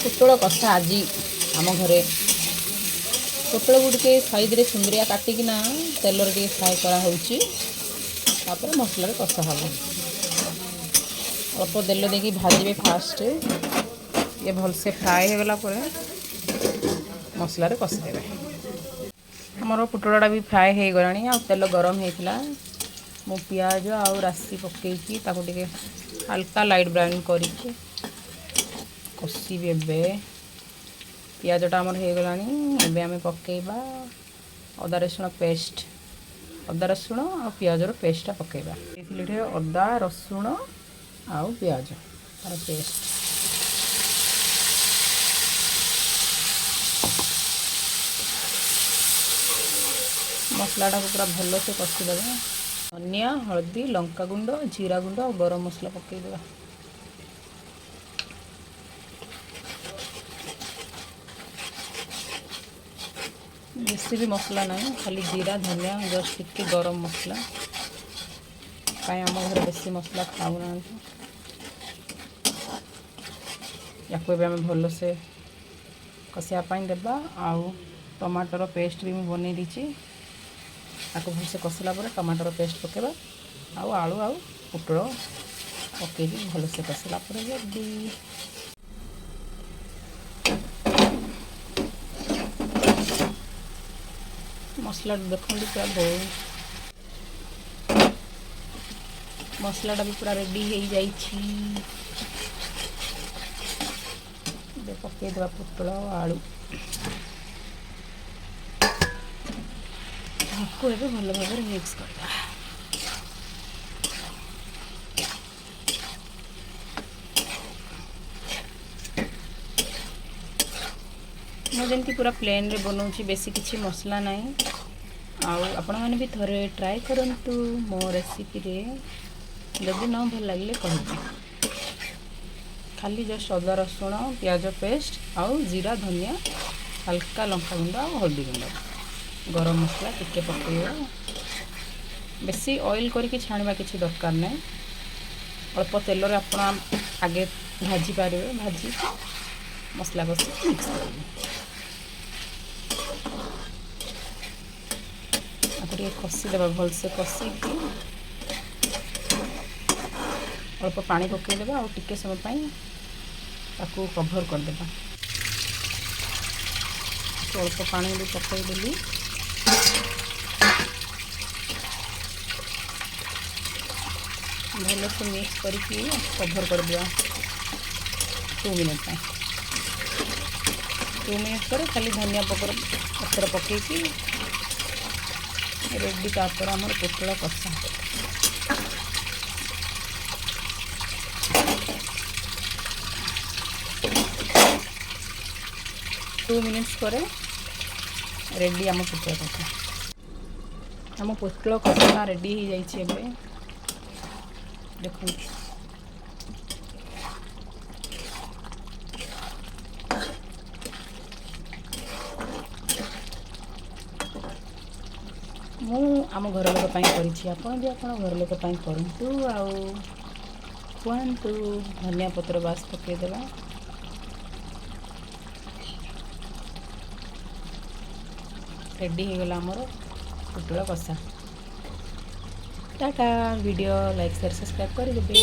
ପୋଟଳ କଷା ଆଜି ଆମ ଘରେ। ପୋଟଳକୁ ଟିକେ ସାଇଜରେ ସୁନ୍ଦରିଆ କାଟିକିନା ତେଲରେ ଟିକେ ଫ୍ରାଏ କରାହେଉଛି, ତାପରେ ମସଲାରେ କଷା ହେବ। ଅଳ୍ପ ତେଲ ଦେଇକି ଭାଜିବେ ଫାଷ୍ଟ। ଇଏ ଭଲସେ ଫ୍ରାଏ ହେଇଗଲା ପରେ ମସଲାରେ କଷିଦେବେ। ଆମର ପୋଟଳଟା ବି ଫ୍ରାଏ ହେଇଗଲାଣି ଆଉ ତେଲ ଗରମ ହେଇଥିଲା। ମୁଁ ପିଆଜ ଆଉ ରାଶି ପକେଇକି ତାକୁ ଟିକେ ହାଲକା ଲାଇଟ୍ ବ୍ରାଉନ୍ କରିକି କଷିବି ଏବେ। ପିଆଜଟା ଆମର ହେଇଗଲାଣି। ଏବେ ଆମେ ପକେଇବା ଅଦା ରସୁଣ ପେଷ୍ଟ। ଅଦା ରସୁଣ ଆଉ ପିଆଜର ପେଷ୍ଟଟା ପକେଇବା। ଏଠି ଅଦା ରସୁଣ ଆଉ ପିଆଜ ତାର ପେଷ୍ଟ। ମସଲାଟାକୁ ପୁରା ଭଲସେ କଷିଦେବା। ଧନିଆ, ହଳଦୀ, ଲଙ୍କାଗୁଣ୍ଡ, ଜିରା ଗୁଣ୍ଡ ଆଉ ଗରମ ମସଲା ପକାଇଦେବା। ବେଶୀ ବି ମସଲା ନାହିଁ, ଖାଲି ଜିରା, ଧନିଆ, ଜଷ୍ଟ ଟିକେ ଗରମ ମସଲା। କାଇଁ ଆମ ଘରେ ବେଶୀ ମସଲା ଖାଉନାହାନ୍ତି। ୟାକୁ ଏବେ ଆମେ ଭଲସେ କଷିବା ପାଇଁ ଦେବା। ଆଉ ଟମାଟର ପେଷ୍ଟ ବି ମୁଁ ବନେଇ ଦେଇଛି। ତାକୁ ଭଲସେ କଷିଲା ପରେ ଟମାଟର ପେଷ୍ଟ ପକାଇବା ଆଉ ଆଳୁ ଆଉ ପୋଟଳ ପକାଇକି ଭଲସେ କଷିଲା ପରେ ରେଡ଼ି। ମସଲାଟା ଦେଖନ୍ତୁ, ପୁରା ବହୁ ମସଲାଟା ବି ପୁରା ରେଡ଼ି ହେଇଯାଇଛି। ଏବେ ପକାଇଦେବା ପୋଟଳ ଆଉ ଆଳୁ। ତାକୁ ଏବେ ଭଲ ଭାବରେ ମିକ୍ସ କରିବା। ମୁଁ ଯେମିତି ପୁରା ପ୍ଲେନ୍ରେ ବନାଉଛି, ବେଶୀ କିଛି ମସଲା ନାହିଁ। ଆଉ ଆପଣମାନେ ବି ଥରେ ଟ୍ରାଏ କରନ୍ତୁ ମୋ ରେସିପିରେ। ଯଦି ନ ଭଲ ଲାଗିଲେ କହିବେ। ଖାଲି ଜଷ୍ଟ ଅଦା ରସୁଣ ପିଆଜ ପେଷ୍ଟ ଆଉ ଜିରା, ଧନିଆ, ହାଲକା ଲଙ୍କାଗୁଣ୍ଡ ଆଉ ହଳଦୀ ଗୁଣ୍ଡ, ଗରମ ମସଲା ଟିକେ ପକାଇବା। ବେଶୀ ଅଏଲ୍ କରିକି ଛାଣିବା କିଛି ଦରକାର ନାହିଁ। ଅଳ୍ପ ତେଲରେ ଆପଣ ଆଗେ ଭାଜି ପାରିବେ। ଭାଜିକି ମସଲା କଷିକି ମିକ୍ସ କରିବେ। ତାକୁ ଟିକେ କଷିଦେବା। ଭଲସେ କଷିକି ଅଳ୍ପ ପାଣି ପକାଇଦେବା ଆଉ ଟିକେ ସମୟ ପାଇଁ ତାକୁ କଭର୍ କରିଦେବା। ଅଳ୍ପ ପାଣି ବି ପକାଇଦେଲି। ଭଲସେ ମିକ୍ସ କରିକି କଭର୍ କରିଦେବା 2 ମିନିଟ୍ ପାଇଁ। 2 ମିନିଟ୍ ପରେ ଖାଲି ଧନିଆ ପତ୍ର ପକାଇକି ରେଡ଼ି। ତାପରେ ଆମର ପୋଟଳ କଷା। 2 ମିନିଟ୍ସ ପରେ ରେଡ଼ି ଆମ ପୋଟଳ କଷା। ଆମ ପୋଟଳ କଷା ରେଡ଼ି ହେଇଯାଇଛି ଏବେ, ଦେଖନ୍ତୁ। ମୁଁ ଆମ ଘର ଲୋକ ପାଇଁ କରିଛି। ଆପଣ ବି ଆପଣ ଘର ଲୋକ ପାଇଁ କରନ୍ତୁ ଆଉ ଖୁଆନ୍ତୁ। ଧନିଆ ପତ୍ର ବାସ୍ ପକାଇଦେବା। ରେଡ଼ି ହେଇଗଲା ଆମର ପୋଟଳ କଷା। Tata. Video like, share, subscribe କରିଦେବେ।